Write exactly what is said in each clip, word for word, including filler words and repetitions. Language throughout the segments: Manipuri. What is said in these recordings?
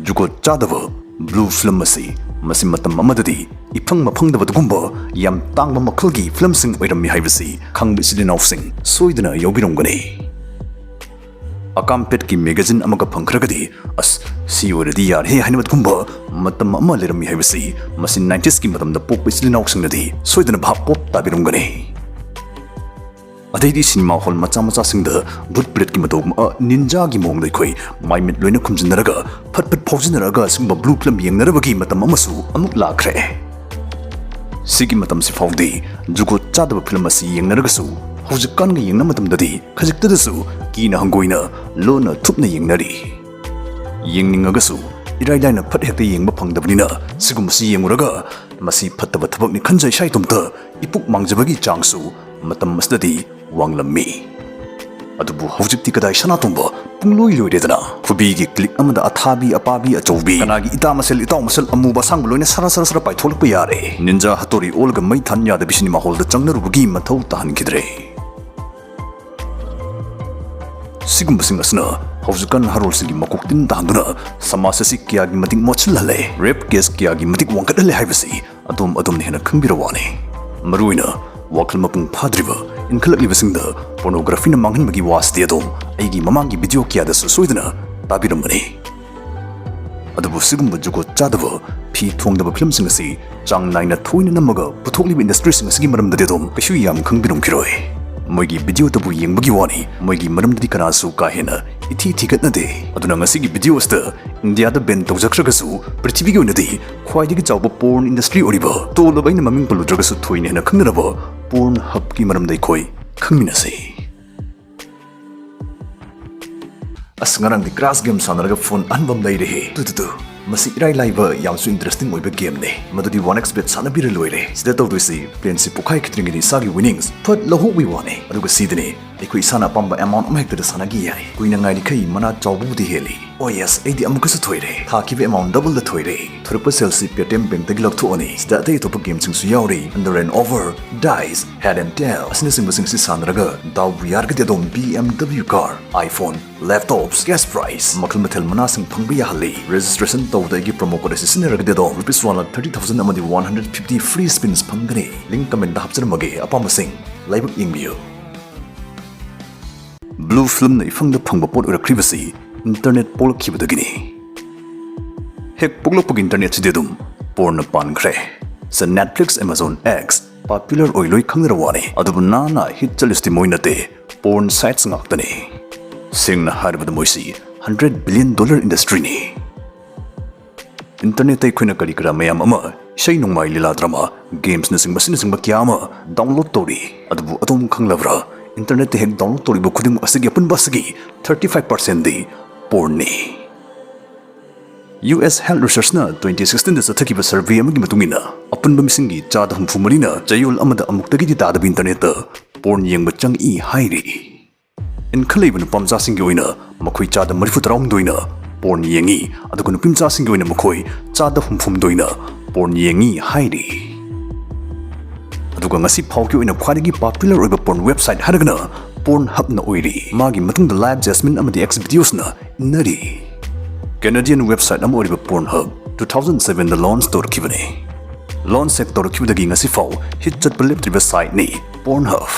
ꯖꯨꯒꯣꯠ ꯆꯥꯗꯕ ꯕ꯭ꯂꯨ ꯐꯤꯂꯝ ꯑꯁꯤ ꯃꯁꯤ ꯃꯇꯝ ꯑꯃꯗꯗꯤ ꯏꯐꯪ ꯃꯐꯪꯗꯕ ꯑꯗꯨꯒꯨꯝꯕ ꯌꯥꯝ ꯇꯥꯡꯕ ꯃꯈꯜꯒꯤ ꯐꯤꯂꯝꯁꯤꯡ ꯑꯣꯏꯔꯝꯃꯤ ꯍꯥꯏꯕꯁꯤ ꯈꯪꯕ ꯏꯆꯤꯜ ꯏꯅꯥꯎꯁꯤꯡ ꯁꯣꯏꯗꯅ ꯌꯥꯎꯕꯤꯔꯝꯒꯅꯤ꯫ ꯑꯀꯥꯝꯄꯦꯠꯀꯤ ꯃꯦꯒꯥꯖꯤꯟ ꯑꯃꯒ ꯐꯪꯈ꯭ꯔꯒꯗꯤ, "ꯑꯁ, ꯁꯤ ꯑꯣꯏꯔꯗꯤ ꯌꯥꯔꯦ" ꯍꯥꯏꯅꯕꯒꯨꯝꯕ ꯃꯇꯝ ꯑꯃ ꯂꯩꯔꯝꯃꯤ ꯍꯥꯏꯕꯁꯤ ꯃꯁꯤ ꯅꯥꯏꯟꯇꯤꯁꯀꯤ ꯃꯇꯝꯗ ꯄꯣꯛꯄ ꯏꯆꯤꯜ ꯏꯅꯥꯎꯁꯤꯡꯅꯗꯤ ꯁꯣꯏꯗꯅ ꯚꯥꯞ ꯄꯣꯞ ꯇꯥꯕꯤꯔꯝꯒꯅꯤ꯫ ꯑꯗꯩꯗꯤ ꯁꯤꯅꯦꯃꯥ ꯍꯣꯜ ꯃꯆꯥ ꯃꯆꯥꯁꯤꯡꯗ ꯕꯨꯠ ꯄ꯭ꯔꯦꯠꯀꯤ ꯃꯇꯧ ꯑꯃ ꯅꯤꯟꯖꯥꯒꯤ ꯃꯑꯣꯡꯗ ꯑꯩꯈꯣꯏ ꯃꯥꯏ ꯃꯤꯠ ꯂꯣꯏꯅ ꯈꯨꯝꯖꯤꯟꯅꯔꯒ ꯐꯠ ꯐꯠ ꯐꯥꯎꯖꯤꯟꯅꯔꯒ ꯁꯤꯒꯨꯝꯕ ꯕ꯭ꯂꯨ ꯐꯤꯂꯝ ꯌꯦꯡꯅꯔꯕꯒꯤ ꯃꯇꯝ ꯑꯃꯁꯨ ꯑꯃꯨꯛ ꯂꯥꯛꯈ꯭ꯔꯦ꯫ ꯁꯤꯒꯤ ꯃꯇꯝꯁꯤ ꯐꯥꯎꯗꯤ ꯖꯨꯒꯣꯠ ꯆꯥꯗꯕ ꯐꯤꯂꯝ ꯑꯁꯤ ꯌꯦꯡꯅꯔꯒꯁꯨ ꯍꯧꯖꯤꯛꯀꯥꯟꯒ ꯌꯦꯡꯅ ꯃꯇꯝꯗꯗꯤ ꯈꯖꯤꯛꯇꯗꯁꯨ ꯀꯤꯅ ꯍꯪꯒꯣꯏꯅ ꯂꯣꯟꯅ ꯊꯨꯞꯅ ꯌꯦꯡꯅꯔꯤ꯫ ꯌꯦꯡꯅꯤꯡꯉꯒꯁꯨ ꯏꯔꯥꯏ ꯂꯥꯏꯅ ꯐꯠ ꯍꯦꯛꯇ ꯌꯦꯡꯕ ꯐꯪꯗꯕꯅꯤꯅ ꯁꯤꯒꯨꯝꯕꯁꯤ ꯌꯦꯡꯉꯨꯔꯒ ꯃꯁꯤ ꯐꯠꯇꯕ ꯊꯕꯛꯅꯤ ꯈꯟꯖꯩ ꯏꯁꯥ ꯏꯇꯣꯝꯇ ꯏꯄꯨꯛ ꯃꯥꯡꯖꯕꯒꯤ ꯆꯥꯡꯁꯨ ꯃꯇꯝ ꯑꯁꯤꯗꯗꯤ ꯋꯥꯡꯂꯝꯃꯤ꯫ ꯑꯗꯨꯕꯨ ꯍꯧꯖꯤꯛꯇꯤ ꯀꯗꯥꯏ ꯁꯅꯥꯇꯣꯝꯕ ꯄꯨꯡꯂꯣꯏ ꯂꯣꯏꯔꯦꯗꯅ꯫ ꯈꯨꯕꯤꯒꯤ ꯀ꯭ꯂꯤꯛ ꯑꯃꯗ ꯑꯊꯥꯕꯤ ꯑꯄꯥꯕꯤ ꯑꯆꯧꯕꯤ, ꯀꯅꯥꯒꯤ ꯏꯇꯥ ꯃꯁꯦꯜ ꯏꯇꯥꯎ ꯃꯁꯦꯜ ꯑꯃꯨꯕ ꯑꯁꯥꯡꯕ ꯂꯣꯏꯅ ꯁꯔꯥ ꯁꯔꯥ ꯁꯔꯥ ꯄꯥꯏꯊꯣꯛꯂꯛꯄ ꯌꯥꯔꯦ꯫ ꯅꯤꯟꯖꯥ ꯍꯇꯣꯔꯤ ꯑꯣꯜꯒ ꯃꯩ ꯊꯥꯟ ꯌꯥꯗꯕꯤ ꯁꯤꯅꯦꯃꯥ ꯍꯣꯜꯗ ꯆꯪꯅꯔꯨꯕꯒꯤ ꯃꯊꯧ ꯇꯥꯍꯟꯈꯤꯗ꯭ꯔꯦ꯫ ꯁꯤꯒꯨꯝꯕꯁꯤꯡ ꯑꯁꯤꯅ ꯍꯧꯖꯤꯛꯀꯥꯟ ꯅꯍꯥꯔꯣꯜꯁꯤꯡꯒꯤ ꯃꯀꯣꯛ ꯇꯤꯟ ꯇꯥꯍꯟꯗꯨꯅ ꯁꯃꯥꯖ ꯑꯁꯤ ꯀꯌꯥꯒꯤ ꯃꯇꯤꯛ ꯃꯣꯠꯁꯤꯜꯍꯜꯂꯦ, ꯔꯦꯞ ꯀꯦꯁ ꯀꯌꯥꯒꯤ ꯃꯇꯤꯛ ꯋꯥꯡꯈꯠꯍꯜꯂꯦ ꯍꯥꯏꯕꯁꯤ ꯑꯗꯣꯝ ꯑꯗꯣꯝꯅ ꯍꯦꯟꯅ ꯈꯪꯕꯤꯔ ꯋꯥꯅꯤ꯫ ꯃꯔꯨꯑꯣꯏꯅ ꯋꯥꯈꯜ ꯃꯄꯨꯡ ꯐꯥꯗ꯭ꯔꯤꯕ ꯏꯟꯈꯠꯂꯛꯂꯤꯕꯁꯤꯡꯗ ꯄꯣꯔꯅꯣꯒ꯭ꯔꯥꯐꯤꯅ ꯃꯥꯡꯍꯟꯕꯒꯤ ꯋꯥꯁꯤꯗꯤ ꯑꯗꯣꯝ ꯑꯩꯒꯤ ꯃꯃꯥꯡꯒꯤ ꯚꯤꯗꯤꯑꯣ ꯀꯌꯥꯗꯁꯨ ꯁꯣꯏꯗꯅ ꯇꯥꯕꯤꯔꯝꯕꯅꯤ꯫ ꯑꯗꯨꯕꯨ ꯁꯤꯒꯨꯝꯕ ꯖꯨꯒꯣꯠ ꯆꯥꯗꯕ, ꯐꯤ ꯊꯣꯡꯗꯕ ꯐꯤꯂꯝꯁꯤꯡ ꯑꯁꯤ ꯆꯥꯡ ꯅꯥꯏꯅ ꯊꯣꯏꯅ ꯅꯝꯃꯒ ꯄꯨꯊꯣꯛꯂꯤꯕ ꯏꯟꯗꯁꯇ꯭ꯔꯤꯁꯤꯡ ꯑꯁꯤꯒꯤ ꯃꯔꯝꯗꯗꯤ ꯑꯗꯨꯝ ꯀꯩꯁꯨ ꯌꯥꯝ ꯈꯪꯕꯤꯔꯝꯈꯤꯔꯣꯏ꯫ ꯃꯣꯏꯒꯤ ꯚꯤꯗꯤꯑꯣꯇꯕꯨ ꯌꯦꯡꯕꯒꯤ ꯋꯥꯅꯤ, ꯃꯣꯏꯒꯤ ꯃꯔꯝꯗꯗꯤ ꯀꯅꯥꯁꯨ ꯀꯥ ꯍꯦꯟꯅ ꯏꯊꯤ ꯊꯤꯒꯠꯅꯗꯦ꯫ ꯑꯗꯨꯅ ꯉꯁꯤꯒꯤ ꯚꯤꯗꯤꯑꯣ ꯑꯁꯤꯗ ꯏꯟꯗꯤꯌꯥꯗ ꯕꯦꯟ ꯇꯧꯖꯈ꯭ꯔꯒꯁꯨ ꯄ꯭ꯔꯤꯊꯤꯕꯤꯒꯤ ꯑꯣꯏꯅꯗꯤ ꯈ꯭ꯋꯥꯏꯗꯒꯤ ꯆꯥꯎꯕ ꯄꯣꯔꯟ ꯏꯟꯗꯁꯇ꯭ꯔꯤ ꯑꯣꯏꯔꯤꯕ ꯇꯣꯜꯂꯕ ꯑꯩꯅ ꯃꯃꯤꯡ ꯄꯜꯂꯨꯗ꯭ꯔꯒꯁꯨ ꯊꯣꯏꯅ ꯍꯦꯟꯅ ꯈꯪꯅꯔꯕ ꯄꯣꯔꯟ ꯍꯕꯀꯤ ꯃꯔꯝꯗ ꯑꯩꯈꯣꯏ ꯈꯪꯃꯤꯟꯅꯁꯤ꯫ ꯑꯁ, ꯉꯔꯥꯡꯗꯤ ꯀ꯭ꯔꯥꯁ ꯒꯦꯝ ꯁꯥꯟꯅꯔꯒ ꯐꯣꯟ ꯑꯍꯟꯕ ꯑꯃ ꯂꯩꯔꯦꯍꯦ꯫ Two, two, two. ꯃꯁꯤ ꯏꯔꯥꯏ ꯂꯥꯏꯕ, ꯌꯥꯝꯁꯨ ꯏꯟꯇꯔꯦꯁꯇꯤꯡ ꯑꯣꯏꯕ ꯒꯦꯝꯅꯦ꯫ ꯃꯗꯨꯗꯤ ꯋꯥꯟ ꯑꯦꯛꯁ ꯕꯦꯠ ꯁꯥꯟꯅꯕꯤꯔ ꯂꯣꯏꯔꯦ꯫ ꯁꯤꯗ ꯇꯧꯗꯣꯏꯁꯤ, ꯄ꯭ꯂꯦꯟꯁꯤ ꯄꯣꯛꯈꯥꯏ ꯈꯤꯇ꯭ꯔꯤꯉꯩꯗ ꯏꯁꯥꯒꯤ ꯋꯤꯅꯤꯡꯁ ꯐꯠ ꯂꯧꯍꯧꯕꯒꯤ ꯋꯥꯅꯦ꯫ ꯑꯗꯨꯒ ꯁꯤꯗꯅꯦ ꯑꯩꯈꯣꯏ ꯏꯁꯥꯅ ꯑꯄꯥꯝꯕ ꯑꯦꯃꯥꯎꯟ ꯑꯃ ꯍꯦꯛꯇꯗ ꯁꯥꯟꯅꯈꯤ ꯌꯥꯏ꯫ ꯀꯨꯏꯅ ꯉꯥꯏꯔꯤꯈꯩ ꯃꯅꯥ ꯆꯥꯎꯕꯕꯨꯗꯤ ꯍꯦꯜꯂꯤ꯫ ꯑꯣ ꯌꯦꯁ, ꯑꯩꯗꯤ ꯑꯃꯨꯛꯀꯁꯨ ꯊꯣꯏꯔꯦ꯫ ꯊꯥꯈꯤꯕ ꯑꯦꯃꯥꯎꯟ ꯗꯕꯜꯗ ꯊꯣꯏꯔꯦ꯫ ꯊꯣꯔꯛꯄ ꯁꯦꯜꯁꯤ Paytm Bankꯇꯒꯤ ꯂꯧꯊꯣꯛꯑꯅꯤ꯫ ꯁꯤꯗ ꯑꯇꯩ ꯑꯇꯣꯞꯄ ꯒꯦꯝꯁꯤꯡꯁꯨ ꯌꯥꯎꯔꯤ, Under and Over, Dice, Head and Tail ꯑꯁꯤꯅꯆꯤꯡꯕꯁꯤꯡ ꯑꯁꯤ ꯁꯥꯟꯅꯔꯒ ꯗꯥꯎꯕꯨ ꯌꯥꯔꯒꯗꯤ ꯑꯗꯣꯝ B M W car, iPhone, laptops, cash prize ꯃꯈꯜ ꯃꯊꯦꯜ ꯃꯅꯥꯁꯤꯡ ꯐꯪꯕ ꯌꯥꯍꯜꯂꯤ꯫ Registration ꯇꯧꯕꯗ ꯑꯩꯒꯤ promo code ꯑꯁꯤ ꯁꯤꯖꯤꯟꯅꯔꯒꯗꯤ ꯑꯗꯣꯝ rupees one lakh thirty thousand ꯑꯃꯗꯤ one hundred fifty free spins ꯐꯪꯒꯅꯤ꯫ Link commentꯗ ꯍꯥꯞꯆꯔꯝꯃꯒꯦ, ꯑꯄꯥꯝꯕꯁꯤꯡ ꯂꯥꯏꯕꯛ ꯌꯦꯡꯕꯤꯌꯨ꯫ Blue Filmꯅ ꯏꯐꯪꯗ ꯐꯪꯕ ꯄꯣꯠ ꯑꯣꯏꯔꯛꯈ꯭ꯔꯤꯕꯁꯤ internet ꯄꯣꯛꯂꯛꯈꯤꯕꯗꯒꯤꯅꯤ꯫ ꯍꯦꯛ ꯄꯣꯛꯂꯛꯄꯒꯤ internetꯁꯤꯗꯤ ꯑꯗꯨꯝ pornꯅ ꯄꯥꯟꯈ꯭ꯔꯦ꯫ ꯁꯦ Netflix, Amazon, X popular ꯑꯣꯏ ꯂꯣꯏ ꯈꯪꯅꯔ ꯋꯥꯅꯤ, ꯑꯗꯨꯕꯨ ꯅꯥꯅ hit ꯆꯠꯂꯤꯁꯤꯗꯤ ꯃꯣꯏ ꯅꯠꯇꯦ, porn sitesꯉꯥꯛꯇꯅꯤ꯫ ꯁꯦꯡꯅ ꯍꯥꯏꯔꯕꯗ ꯃꯣꯏꯁꯤ hundred billion dollar industryꯅꯤ꯫ Internetꯇ ꯑꯩꯈꯣꯏꯅ ꯀꯔꯤ ꯀꯔꯥ ꯃꯌꯥꯝ ꯑꯃ, ꯏꯁꯩ ꯅꯣꯡꯃꯥꯏ, ꯂꯤꯂꯥ ꯗ꯭ꯔꯃꯥ, gamesꯅꯆꯤꯡꯕ ꯑꯁꯤꯅꯆꯤꯡꯕ ꯀꯌꯥ ꯑꯃ download ꯇꯧꯔꯤ꯫ ꯑꯗꯨꯕꯨ ꯑꯗꯣꯝ ꯈꯪꯂꯕ꯭ꯔꯥ, internetꯇ ꯍꯦꯛ download ꯇꯧꯔꯤꯕ ꯈꯨꯗꯤꯡꯃꯛ ꯑꯁꯤꯒꯤ ꯑꯄꯨꯟꯕ ꯑꯁꯤꯒꯤ thirty five percentꯗꯤ pornꯅꯤ꯫ U S Health Researchꯅ twenty sixteenꯗ ꯆꯠꯊꯈꯤꯕ survey ꯑꯃꯒꯤ ꯃꯇꯨꯡ ꯏꯟꯅ, ꯑꯄꯨꯟꯕ ꯃꯤꯁꯤꯡꯒꯤ ꯆꯥꯗ ꯍꯨꯝꯐꯨ ꯃꯔꯤꯅ ꯆꯌꯣꯜ ꯑꯃꯗ ꯑꯃꯨꯛꯇꯒꯤꯗꯤ ꯇꯥꯗꯕ internetꯇ porn ꯌꯦꯡꯕ ꯆꯪꯏ ꯍꯥꯏꯔꯤ꯫ ꯏꯟꯈꯠꯂꯛꯏꯕ ꯅꯨꯄꯥ ꯃꯆꯥꯁꯤꯡꯒꯤ ꯑꯣꯏꯅ ꯃꯈꯣꯏ ꯆꯥꯗ ꯃꯔꯤꯐꯨ ꯇꯔꯥꯍꯨꯝꯗꯣꯏꯅ porn ꯌꯦꯡꯏ, ꯑꯗꯨꯒ ꯅꯨꯄꯤ ꯃꯆꯥꯁꯤꯡꯒꯤ ꯑꯣꯏꯅ ꯃꯈꯣꯏ ꯆꯥꯗ ꯍꯨꯝꯐꯨꯍꯨꯝꯗꯣꯏꯅ porn ꯌꯦꯡꯏ ꯍꯥꯏꯔꯤ꯫ ꯑꯗꯨꯒ ꯉꯁꯤ ꯐꯥꯎꯒꯤ ꯑꯣꯏꯅ ꯈ꯭ꯋꯥꯏꯗꯒꯤ popular ꯑꯣꯏꯕ porn website ꯍꯥꯏꯔꯒꯅ Pornhubꯅ ꯑꯣꯏꯔꯤ꯫ ꯃꯥꯒꯤ ꯃꯇꯨꯡꯗ Live Jasmine ꯑꯃꯗꯤ X videosꯅ ꯏꯟꯅꯔꯤ꯫ Canadian website ꯑꯃ ꯑꯣꯏꯔꯤꯕ Pornhub two thousand sevenꯗ launch ꯇꯧꯔꯛꯈꯤꯕꯅꯤ꯫ Launch ꯍꯦꯛ ꯇꯧꯔꯛꯈꯤꯕꯗꯒꯤ ꯉꯁꯤ ꯐꯥꯎ hit ꯆꯠꯄ ꯂꯦꯞꯇ꯭ꯔꯤꯕ siteꯅꯤ Pornhub꯫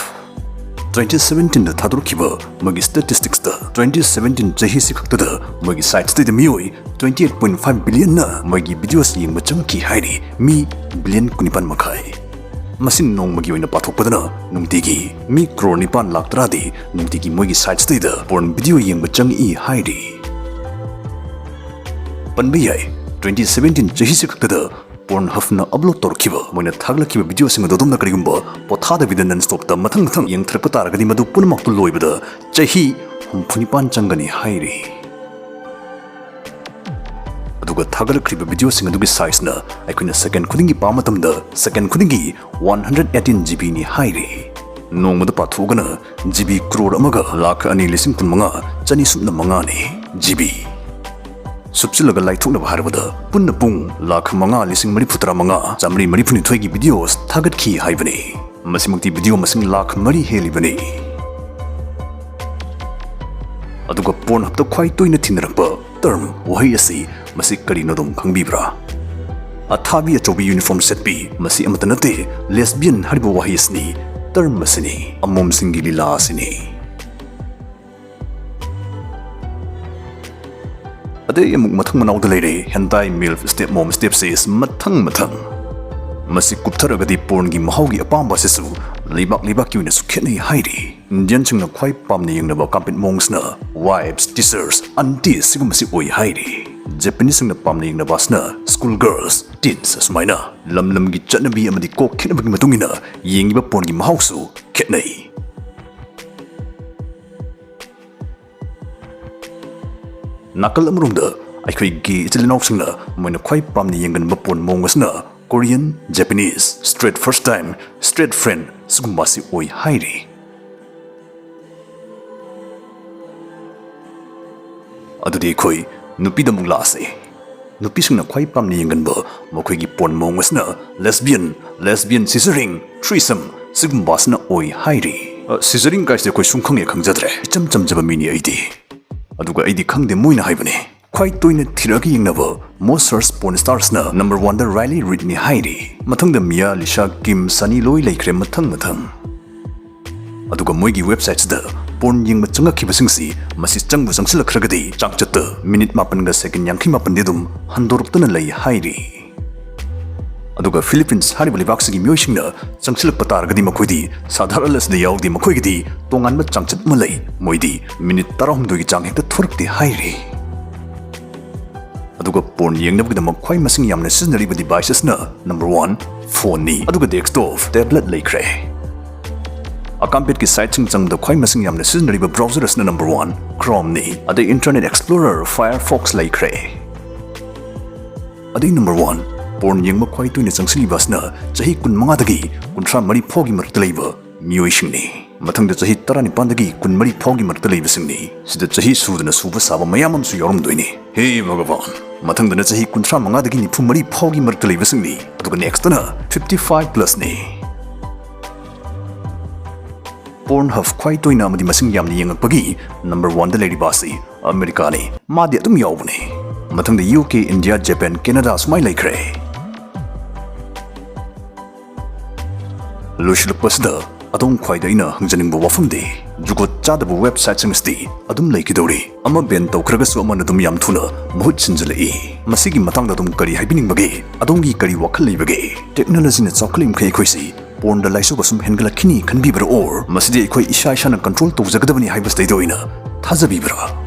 Twenty seventeenꯗ ꯊꯥꯗꯣꯔꯛꯈꯤꯕ ꯃꯣꯏꯒꯤ statisticsta twenty seventeen ꯆꯍꯤꯁꯤ ꯈꯛꯇꯗ ꯃꯣꯏꯒꯤ sitesꯇꯩꯗ ꯃꯤꯑꯣꯏ twenty eight point five billionꯅ ꯃꯣꯏꯒꯤ videos ꯌꯦꯡꯕ ꯆꯪꯈꯤ ꯍꯥꯏꯔꯤ, ꯃꯤ billion ꯀꯨꯟꯅꯤꯄꯥꯟ ꯃꯈꯥꯏ꯫ ꯃꯁꯤ ꯅꯣꯡꯃꯒꯤ ꯑꯣꯏꯅ ꯄꯥꯊꯣꯛꯄꯗꯅ ꯅꯨꯡꯇꯤꯒꯤ ꯃꯤ crore ꯅꯤꯄꯥꯟ ꯂꯥꯈ ꯇꯔꯥꯗꯤ ꯅꯨꯡꯇꯤꯒꯤ ꯃꯣꯏꯒꯤ sitesꯇꯩꯗ porn video ꯌꯦꯡꯕ ꯆꯪꯉꯛꯏ ꯍꯥꯏꯔꯤ꯫ ꯄꯟꯕ ꯌꯥꯏ, twenty seventeen ꯆꯍꯤꯁꯤ ꯈꯛꯇꯗ Pornhubꯅ upload ꯇꯧꯔꯛꯈꯤꯕ, ꯃꯣꯏꯅ ꯊꯥꯒꯠꯂꯛꯈꯤꯕ videoꯁꯤꯡ ꯑꯗꯨ ꯑꯗꯣꯝꯅ ꯀꯔꯤꯒꯨꯝꯕ ꯄꯣꯊꯥꯗꯕꯤꯗ non stopꯇ ꯃꯊꯪ ꯃꯊꯪ ꯌꯦꯡꯊꯔꯛꯄ ꯇꯥꯔꯒꯗꯤ, ꯃꯗꯨ ꯄꯨꯝꯅꯃꯛꯇꯨ ꯂꯣꯏꯕꯗ ꯆꯍꯤ ꯍꯨꯝꯐꯨ ꯅꯤꯄꯥꯟ ꯆꯪꯒꯅꯤ ꯍꯥꯏꯔꯤ꯫ ꯑꯗꯨꯒ ꯊꯥꯒꯠꯂꯛꯈ꯭ꯔꯤꯕ videoꯁꯤꯡ ꯑꯗꯨꯒꯤ sizeꯅ ꯑꯩꯈꯣꯏꯅ second ꯈꯨꯗꯤꯡꯒꯤ ꯄꯥꯕ ꯃꯇꯝꯗ second ꯈꯨꯗꯤꯡꯒꯤ one hundred eighteen GBꯅꯤ ꯍꯥꯏꯔꯤ꯫ ꯅꯣꯡꯃꯗ ꯄꯥꯊꯣꯛꯑꯒꯅ GB crore ꯑꯃꯒ ꯂꯥꯈ ꯑꯅꯤ ꯂꯤꯁꯤꯡ ꯀꯨꯟꯃꯉꯥ ꯆꯅꯤ ꯁꯨꯞꯅ ꯃꯉꯥꯅꯤ꯫ GB꯫ ꯁꯨꯞꯆꯤꯜꯂꯒ ꯂꯥꯏꯊꯣꯛꯅꯕ ꯍꯥꯏꯔꯕꯗ ꯄꯨꯟꯅ ꯄꯨꯡ ꯂꯥꯈ ꯃꯉꯥ ꯂꯤꯁꯤꯡ ꯃꯔꯤꯐꯨ ꯇꯔꯥ ꯃꯉꯥ ꯆꯥꯃꯔꯤ ꯃꯔꯤꯐꯨꯅꯤꯊꯣꯏꯒꯤ ꯚꯤꯗꯤꯑꯣꯁ ꯊꯥꯒꯠꯈꯤ ꯍꯥꯏꯕꯅꯤ꯫ ꯃꯁꯤꯃꯛꯇꯤ ꯚꯤꯗꯤꯑꯣ ꯃꯁꯤꯡ ꯂꯥꯈ ꯃꯔꯤ ꯍꯦꯜꯂꯤꯕꯅꯤ꯫ ꯑꯗꯨꯒ ꯄꯣꯔꯟ ꯍꯕꯇ ꯈ꯭ꯋꯥꯏ ꯇꯣꯏꯅ ꯊꯦꯡꯅꯔꯛꯄ ꯇꯔꯝ ꯋꯥꯍꯩ ꯑꯁꯤ ꯃꯁꯤ ꯀꯔꯤꯅꯣ ꯑꯗꯨꯝ ꯈꯪꯕꯤꯕ꯭ꯔꯥ? ꯑꯊꯥꯕꯤ ꯑꯆꯧꯕꯤ ꯌꯨꯅꯤꯐꯣꯔꯝ ꯁꯦꯠꯄꯤ, ꯃꯁꯤ ꯑꯃꯠꯇ ꯅꯠꯇꯦ, ꯂꯦꯁꯕꯤꯌꯟ ꯍꯥꯏꯔꯤꯕ ꯋꯥꯍꯩ ꯑꯁꯤꯅꯤ꯫ ꯇꯔꯝ ꯑꯁꯤꯅꯤ, ꯑꯃꯣꯝꯁꯤꯡꯒꯤ ꯂꯤꯂꯥ ꯑꯁꯤꯅꯤ꯫ ꯑꯗꯩ ꯑꯃꯨꯛ ꯃꯊꯪ ꯃꯅꯥꯎꯗ ꯂꯩꯔꯦ ꯍꯦꯟꯇꯥꯏ ꯃꯤꯜꯐ ꯁ꯭ꯇꯦꯞ ꯃꯣꯝ ꯁ꯭ꯇꯦꯞ ꯁꯤꯁ ꯃꯊꯪ ꯃꯊꯪ꯫ ꯃꯁꯤ ꯀꯨꯞꯊꯔꯒꯗꯤ ꯄꯣꯔꯟꯒꯤ ꯃꯍꯥꯎꯒꯤ ꯑꯄꯥꯝꯕ ꯑꯁꯤꯁꯨ ꯂꯩꯕꯥꯛ ꯂꯩꯕꯥꯛꯀꯤ ꯑꯣꯏꯅꯁꯨ ꯈꯦꯠꯅꯩ ꯍꯥꯏꯔꯤ꯫ ꯏꯟꯗꯤꯌꯟꯁꯤꯡꯅ ꯈ꯭ꯋꯥꯏ ꯄꯥꯝꯅ ꯌꯦꯡꯅꯕ ꯀꯥꯡꯄꯦꯠ ꯃꯑꯣꯡꯁꯤꯅ ꯋꯥꯏꯐꯁ, ꯇꯤꯆꯔꯁ, ꯑꯟꯇꯤ ꯁꯤꯒꯨꯝꯕꯁꯤ ꯑꯣꯏ ꯍꯥꯏꯔꯤ꯫ ꯖꯄꯅꯤꯁꯁꯤꯡꯅ ꯄꯥꯝꯅ ꯌꯦꯡꯅꯕ ꯑꯁꯤꯅ ꯁ꯭ꯀꯨꯜ ꯒꯔꯜꯁ, ꯇꯤꯟꯁ ꯑꯁꯨꯃꯥꯏꯅ ꯂꯝ ꯂꯝꯒꯤ ꯆꯠꯅꯕꯤ ꯑꯃꯗꯤ ꯀꯣꯛ ꯈꯦꯠꯅꯕꯒꯤ ꯃꯇꯨꯡ ꯏꯟꯅ ꯌꯦꯡꯉꯤꯕ ꯄꯣꯔꯟꯒꯤ ꯃꯍꯥꯎꯁꯨ ꯈꯦꯠꯅꯩ꯫ ꯅꯥꯀꯜ ꯑꯃꯔꯣꯝꯗ ꯑꯩꯈꯣꯏ ꯒꯦ ꯏꯆꯤꯜ ꯏꯅꯥꯎꯁꯤꯡꯅ ꯃꯣꯏꯅ ꯈ꯭ꯋꯥꯏ ꯄꯥꯝꯅ ꯌꯦꯡꯒꯟꯕ ꯄꯣꯔꯟ ꯃꯑꯣꯡ ꯑꯁꯤꯅ Korean, Japanese, straight first time, straight friend ꯁꯤꯒꯨꯝꯕ ꯑꯁꯤ ꯑꯣꯏ ꯍꯥꯏꯔꯤ꯫ ꯑꯗꯨꯗꯤ ꯑꯩꯈꯣꯏ ꯅꯨꯄꯤꯗ ꯑꯃꯨꯛ ꯂꯥꯛꯑꯁꯤ꯫ ꯅꯨꯄꯤꯁꯤꯡꯅ ꯈ꯭ꯋꯥꯏ ꯄꯥꯝꯅ ꯌꯦꯡꯒꯟꯕ ꯃꯈꯣꯏꯒꯤ ꯄꯣꯔꯟ ꯃꯑꯣꯡ ꯑꯁꯤꯅ ꯂꯦꯁꯕꯤꯌꯟ, ꯂꯦꯁꯕꯤꯌꯟ ꯁꯤꯖꯔꯤꯡ, ꯊ꯭ꯔꯤꯁꯝ ꯁꯤꯒꯨꯝꯕ ꯑꯁꯤꯅ ꯑꯣꯏ ꯍꯥꯏꯔꯤ꯫ ꯑ, ꯁꯤꯖꯔꯤꯡ ꯀꯥꯏꯁꯦ ꯑꯩꯈꯣꯏ ꯁꯨꯝ ꯈꯪꯉꯦ ꯈꯪꯖꯗ꯭ꯔꯦ꯫ ꯏꯆꯝ ꯆꯝꯖꯕ ꯃꯤꯅꯤ ꯑꯩꯗꯤ꯫ ꯑꯗꯨꯒ ꯑꯩꯗꯤ ꯈꯪꯗꯦ, ꯃꯣꯏꯅ ꯍꯥꯏꯕꯅꯦ꯫ ꯈ꯭ꯋꯥꯏ ꯇꯣꯏꯅ ꯊꯤꯔꯛꯑꯒ ꯌꯦꯡꯅꯕ most search porn starsꯅ number oneꯗ ꯔꯥꯏꯂꯤ ꯔꯤꯗꯅꯤ ꯍꯥꯏꯔꯤ꯫ ꯃꯊꯪꯗ ꯃꯤꯌꯥ, ꯂꯤꯁꯥ, ꯀꯤꯝ, ꯁꯅꯤ ꯂꯣꯏ ꯂꯩꯈ꯭ꯔꯦ ꯃꯊꯪ ꯃꯊꯪ꯫ ꯑꯗꯨꯒ ꯃꯣꯏꯒꯤ ꯋꯦꯕꯁꯥꯏꯠꯁꯤꯗ ꯄꯣꯔꯟ ꯌꯦꯡꯕ ꯆꯪꯉꯛꯈꯤꯕꯁꯤꯡꯁꯤ ꯃꯁꯤ ꯆꯪꯕꯨ ꯆꯪꯁꯤꯜꯂꯛꯈ꯭ꯔꯒꯗꯤ ꯆꯥꯡꯆꯠꯇ ꯃꯤꯅꯤꯠ ꯃꯥꯄꯟꯒ ꯁꯦꯀꯦꯟ ꯌꯥꯡꯈꯩ ꯃꯥꯄꯟꯗꯤ ꯑꯗꯨꯝ ꯍꯟꯗꯣꯔꯛꯇꯨꯅ ꯂꯩ ꯍꯥꯏꯔꯤ꯫ ꯑꯗꯨꯒ ꯐꯤꯂꯤꯄꯤꯟꯁ ꯍꯥꯏꯔꯤꯕ ꯂꯩꯕꯥꯛꯁꯤꯒꯤ ꯃꯤꯑꯣꯏꯁꯤꯡꯅ ꯆꯪꯁꯤꯜꯂꯛꯄ ꯇꯥꯔꯒꯗꯤ ꯃꯈꯣꯏꯗꯤ ꯁꯥꯙꯥꯔꯟ ꯑꯁꯤꯗ ꯌꯥꯎꯗꯦ, ꯃꯈꯣꯏꯒꯤꯗꯤ ꯇꯣꯉꯥꯟꯕ ꯆꯥꯡꯆꯠ ꯑꯃ ꯂꯩ, ꯃꯣꯏꯗꯤ ꯃꯤꯅꯤꯠ ꯇꯔꯥꯍꯨꯝꯗꯣꯏꯒꯤ ꯆꯥꯡ ꯍꯦꯛꯇ ꯊꯣꯔꯛꯇꯦ ꯍꯥꯏꯔꯤ꯫ ꯑꯗꯨꯒ ꯄꯣꯔꯟ ꯌꯦꯡꯅꯕꯒꯤꯗꯃꯛ ꯈ꯭ꯋꯥꯏ ꯃꯁꯤꯡ ꯌꯥꯝꯅ ꯁꯤꯖꯤꯟꯅꯔꯤꯕ ꯗꯤꯚꯥꯏꯁ ꯑꯁꯤꯅ ꯅꯝꯕꯔ ꯋꯥꯟ ꯐꯣꯟꯅꯤ, ꯑꯗꯨꯒ ꯗꯦꯁꯛꯇꯣꯞ, ꯇꯦꯕ꯭ꯂꯦꯠ ꯂꯩꯈ꯭ꯔꯦ꯫ ꯑꯀꯥꯝꯄꯦꯠꯀꯤ ꯁꯥꯏꯠꯁꯤꯡ ꯆꯪꯕꯗ ꯈ꯭ꯋꯥꯏ ꯃꯁꯤꯡ ꯌꯥꯝꯅ ꯁꯤꯖꯤꯟꯅꯔꯤꯕ ꯕ꯭ꯔꯥꯎꯖꯔ ꯑꯁꯤꯅ ꯅꯝꯕꯔ ꯋꯥꯟ ꯀ꯭ꯔꯣꯝꯅꯤ, ꯑꯗꯩ ꯏꯟꯇꯔꯅꯦꯠ ꯑꯦꯛꯁꯄ꯭ꯂꯣꯔꯔ, ꯐꯥꯌꯔꯐꯣꯛꯁ ꯂꯩꯈ꯭ꯔꯦ꯫ ꯑꯗꯩ ꯅꯝꯕꯔ ꯋꯥꯟ ꯄꯣꯔꯟ ꯌꯦꯡꯕ ꯈ꯭ꯋꯥꯏ ꯇꯣꯏꯅ ꯆꯪꯁꯤꯜꯂꯤꯕ ꯑꯁꯤꯅ ꯆꯍꯤ ꯀꯨꯟꯃꯉꯥꯗꯒꯤ ꯀꯨꯟꯊ꯭ꯔꯥ ꯃꯔꯤ ꯐꯥꯎꯒꯤ ꯃꯔꯛꯇ ꯂꯩꯕ ꯃꯤꯑꯣꯏꯁꯤꯡꯅꯤ꯫ ꯃꯊꯪꯗ ꯆꯍꯤ ꯇꯔꯥꯅꯤꯄꯥꯟꯗꯒꯤ ꯀꯨꯟꯃꯔꯤ ꯐꯥꯎꯒꯤ ꯃꯔꯛꯇ ꯂꯩꯕꯁꯤꯡꯅꯤ꯫ ꯁꯤꯗ ꯆꯍꯤ ꯁꯨꯗꯅ ꯁꯨꯕ ꯁꯥꯕ ꯃꯌꯥꯝ ꯑꯃꯁꯨ ꯌꯥꯎꯔꯝꯗꯣꯏꯅꯤ꯫ ꯍꯦ ꯚꯒꯕꯥꯟ! ꯃꯊꯪꯗꯅ ꯆꯍꯤ ꯀꯨꯟꯊ꯭ꯔꯥ ꯃꯉꯥꯗꯒꯤ ꯅꯤꯐꯨ ꯃꯔꯤ ꯐꯥꯎꯒꯤ ꯃꯔꯛꯇ ꯂꯩꯕꯁꯤꯡꯅꯤ꯫ ꯑꯗꯨꯒ next ꯇꯅ fifty five plus ꯅꯤ꯫ Pornhub ꯈ꯭ꯋꯥꯏ ꯇꯣꯏꯅ ꯑꯃꯗꯤ ꯃꯁꯤꯡ ꯌꯥꯝꯅ ꯌꯦꯡꯉꯛꯄꯒꯤ number one ꯗ ꯂꯩꯔꯤꯕ ꯑꯁꯤ ꯑꯃꯦꯔꯤꯀꯥꯅꯤ꯫ ꯃꯥꯗꯤ ꯑꯗꯨꯝ ꯌꯥꯎꯕꯅꯤ꯫ ꯃꯊꯪꯗ U K, India, Japan, Canada ꯁꯨꯃꯥꯏꯅ ꯂꯩꯈ꯭ꯔꯦ꯫ ꯂꯣꯏꯁꯤꯜꯂꯛꯄꯁꯤꯗ ꯑꯗꯣꯝ ꯈ꯭ꯋꯥꯏꯗ ꯑꯩꯅ ꯍꯪꯖꯅꯤꯡꯕ ꯋꯥꯐꯝꯗꯤ, ꯖꯨꯒꯣꯠ ꯆꯥꯗꯕ website ꯁꯤꯡ ꯑꯁꯤꯗꯤ ꯑꯗꯨꯝ ꯂꯩꯈꯤꯗꯧꯔꯤ꯫ ꯑꯃ ban ꯇꯧꯈ꯭ꯔꯒꯁꯨ ꯑꯃꯅ ꯑꯗꯨꯝ ꯌꯥꯝ ꯊꯨꯅ ꯃꯍꯨꯠ ꯁꯤꯟꯖꯤꯜꯂꯛꯏ꯫ ꯃꯁꯤꯒꯤ ꯃꯇꯥꯡꯗ ꯑꯗꯣꯝ ꯀꯔꯤ ꯍꯥꯏꯕꯤꯅꯤꯡꯕꯒꯦ? ꯑꯗꯣꯝꯒꯤ ꯀꯔꯤ ꯋꯥꯈꯜ ꯂꯩꯕꯒꯦ? Technology ꯅ ꯆꯥꯎꯈꯠꯂꯤꯃꯈꯩ ꯑꯩꯈꯣꯏꯁꯤ porn ꯗ ꯂꯥꯏꯆꯨꯕ ꯁꯨꯝ ꯍꯦꯟꯒꯠꯂꯛꯈꯤꯅꯤ ꯈꯟꯕꯤꯕ꯭ꯔꯥ, or ꯃꯁꯤꯗꯤ ꯑꯩꯈꯣꯏ ꯏꯁꯥ ꯏꯁꯥꯅ control ꯇꯧꯖꯒꯗꯕꯅꯤ ꯍꯥꯏꯕꯁꯤꯗꯩꯗ ꯑꯣꯏꯅ ꯊꯥꯖꯕꯤꯕ꯭ꯔꯥ?